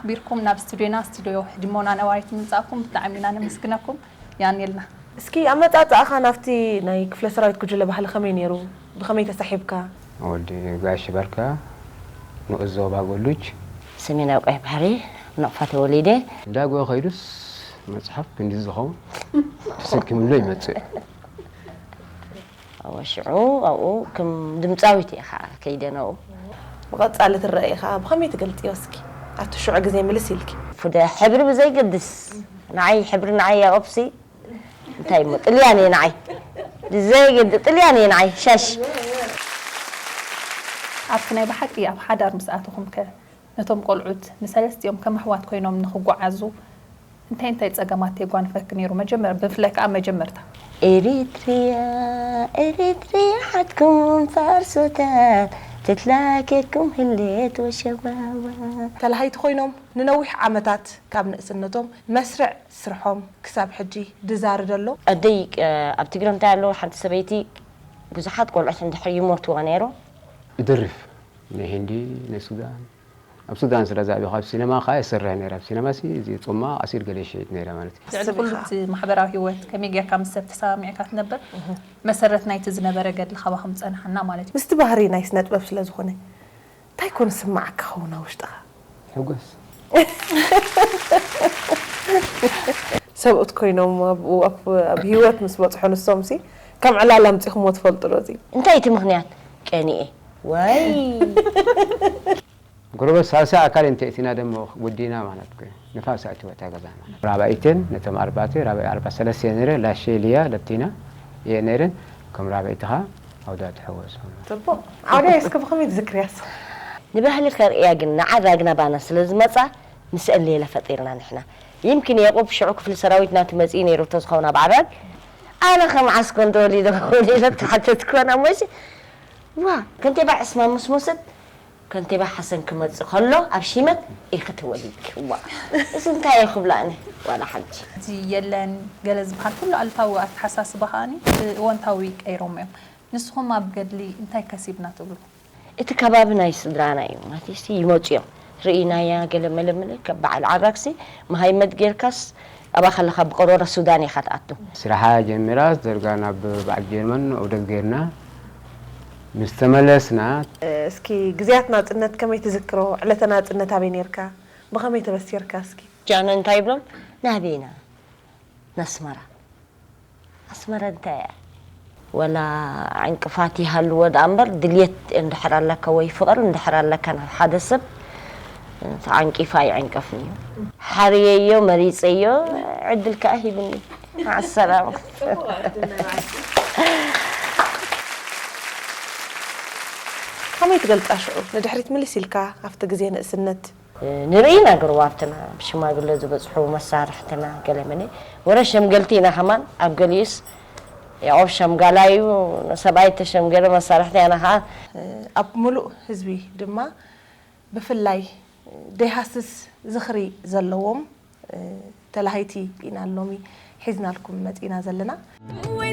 ቢርኩም ናብ ስቱዲዮና፣ ስቱዲዮ ህድሞና ነባሪት ምምጻእኩም ብጣዕሚ ኢና ነመስግነኩም። ያኔልና። እስኪ ኣመጻጽኣኻ ናብቲ ናይ ክፍለ ሰራዊት ጉጅለ ባህሊ ከመይ ነይሩ? ብኸመይ ተሳሒብካ? ወዲ ጋሽ በርካ፣ ንኡስ ዞባ ጎሉጅ። ሰሜናዊ ቀይሕ ባሕሪ፣ ነቕፋ ተወሊደ። እንዳጎ ከይዱስ መጽሓፍ ክንዲ ዝኸውን ተሰኪምሎ ይመጽእ። ኣብ ሽዑ ኣብኡ ከም ድምጻዊት እየ ኸዓ ከይደ ናብኡ። ብቐጻሊ ትረአ ኢኻ፣ ብኸመይ ትገልጽዮ እስኪ? ኣብቲ ሽዑ ግዜ ምልስ ኢልኪ። ፍደ ሕብሪ ብዘይገድስ፣ ንዓይ ሕብሪ ንዓይ ያቆብሲ እንታይ እሞ ጥልያን እየ ንዓይ። ብዘይገድስ ጥልያን እየ ንዓይ፣ ሸሽ። ኣብቲ ናይ ብሓቂ ኣብ ሓዳር ምስ ኣተኹም ከ፣ ነቶም ቆልዑት ንሰለስቲኦም ከም ኣሕዋት ኮይኖም ንኽጓዓዙ እንታይ እንታይ ጸገማት የጓንፈኪ ነይሩ? መጀመር-፣ ብፍላይ ከኣ መጀመርታ። ኤሪትሪያ፣ ኤሪትሪያ ሓትኩም ፋርሶታት፣ ትትላከኩም ህሌት ወሸባባ። ተላሃይቲ ኮይኖም ንነዊሕ ዓመታት ካብ ንእስነቶም መስርዕ ስርሖም ክሳብ ሕጂ ድዛርድ ኣሎ። ኣደይ፣ እ፣ ኣብ ትግረ እንታይ ኣሎ፣ ሓንቲ ሰበይቲ ብዙሓት ቆልዑት እንድሕር ይሞትዋ ነይሩ። ይደርፍ። ናይ ህንዲ፣ ናይ ሱዳን። ኣብ ሱዳን ስለ ዝዓበኹ ኣብ ሲነማ ከኣ ይሰርሕ ነይረ። ኣብ ሲነማ ሲ እዚ ጾማ ኣሲር ገለ ይሸይጥ ነይረ ማለት እዩ። ልዕሊ ኩሉ እቲ ማሕበራዊ ህይወት ከመይ ጌርካ ምስ ሰብ ተሰማሚዕካ ትነብር? መሰረት ናይቲ ዝነበረ ገድሊ ካባኹም ጸንሓና ማለት እዩ። ምስቲ ባህሪ ናይ ስነ ጥበብ ስለ ዝኾነ፣ እንታይ ኮን ዝስምዓካ ኸውን ኣብ ውሽጥኻ? ሕጎስ። ሰብኡት ኮይኖም ኣብ፣ ኣብ፣ ኣብ ህይወት ምስ በጽሑ ንሶም ሲ ከም ዕላል ኣምጺኹምዎ ትፈልጡ ዶ እዚ? እንታይ እቲ ምኽንያት? ቀኒኤ። ወይ! ጎረበት ሳልሳይ ኣካል እንተ እቲና ደሞ ወዲና ማለት እኮ እዩ። ንፋስ ኣእትወ እታ ገዛ ማለት። ራብኣይተን ነቶም ኣርባዕተ፣ ራብኣይ ኣርባ ሰለስተ ነይረ፣ ላሸ፣ ሊያ፣ ለቲና እየ ነይረን። ከም ራብኣይቲ ኸኣ ኣውዳ ትሕወሶም። ጽቡቕ። ኣውዳ እስከ ብኸመይ ትዝክርያ እሱ? ንባህሊ ከርእያ ግን ንዓ ዳግና ባና ስለ ዝመጻ፣ ምስአን ሌላ ፈጢርና ንሕና። ይምኪን የዕቁብ ሽዑ ክፍሊ ሰራዊት ናቱ መጺኡ ነይሩ ተዝኸውን ኣብ ዓራግ፣ ኣነ ከመዓስ ኮን ተወሊደ ክኸውን ኢለ ተሓተትኩ ኣነ እሞ እሺ። ዋ፣ ከንቲባ ዕስማን ምስ ሞሰት፣ ከንቲባ ሓሰን ክመጽእ ከሎ ኣብ ሺመት ኢኺ ተወሊድኪ። ዋ፣ እዚ እንታይ እየ ክብላ ኣነ? ዋላ ሓንቲ። እቲ የለን ገለ ዝበሃል ኩሉ ኣሉታዊ ኣተሓሳስባ ከኣኒ እወንታዊ ቀይሮሞ እዮም። ንስኹም ኣብ ገድሊ እንታይ ከሲብና ትብሉ? እቲ ከባቢ ናይ ስድራና እዩ። ማለትሲ ይመጹ እዮም። ርኢናያ ገለ መለ መለ፣ ካብ በዓል ዓራግሲ መሃይመት ጌርካስ ኣብኣ ከለኻ ብቆሮራ ሱዳን ኢኻ ትኣቱ። ስራሓ ጀሚራስ ደርጋ ናብ በዓል ጀርመን ዑደት ጌርና ምስ ተመለስና። እስኪ ግዜያት ናጽነት ከመይ ትዝክሮ? ዕለተ ናጽነት ኣበይ ኔርካ? ብኸመይ ተበሲርካ እስኪ? ጃኖ እንታይ ይብሎም? ናበይና? ናስመራ። ኣስመራ እንታይ እያ? ወላ ዕንቅፋት ይሃልዎ ደኣ እምበር፣ ድልየት እንድሕር ኣለካ ወይ ፍቕሪ እንድሕር ኣለካ ናብ ሓደ ሰብ፣ ተዓንቂፋ ኣይዕንቀፍን እዩ። ሓርየዮ፣ መሪጸዮ፣ ዕድል ከኣ ሂብኒ። መዓሰላማ። ከመይ ትገልጻ ሽዑ? ንድሕሪት ምልስ ኢልካ ኣብቲ ግዜ ንእስነት? ንርኢ ኢና፣ ጎረባብትና፣ ብሽማግለ ዝበጽሑ መሳርሕትና፣ ገለ መለ። ወረ ሸምገልቲ ኢና ከማን፣ ኣብ ገሊኡስ ያዕቆብ ሸምጋላይ እዩ፣ ንሰብኣይ እተሸምገለ መሳርሕቲ ኣና ኸኣ። ኣብ ምሉእ ህዝቢ ድማ ብፍላይ ደይሃስስ ዝኽሪ ዘለዎም ተላሃይቲ ኢና ሎሚ ሒዝናልኩም መጺና ዘለና። ወይ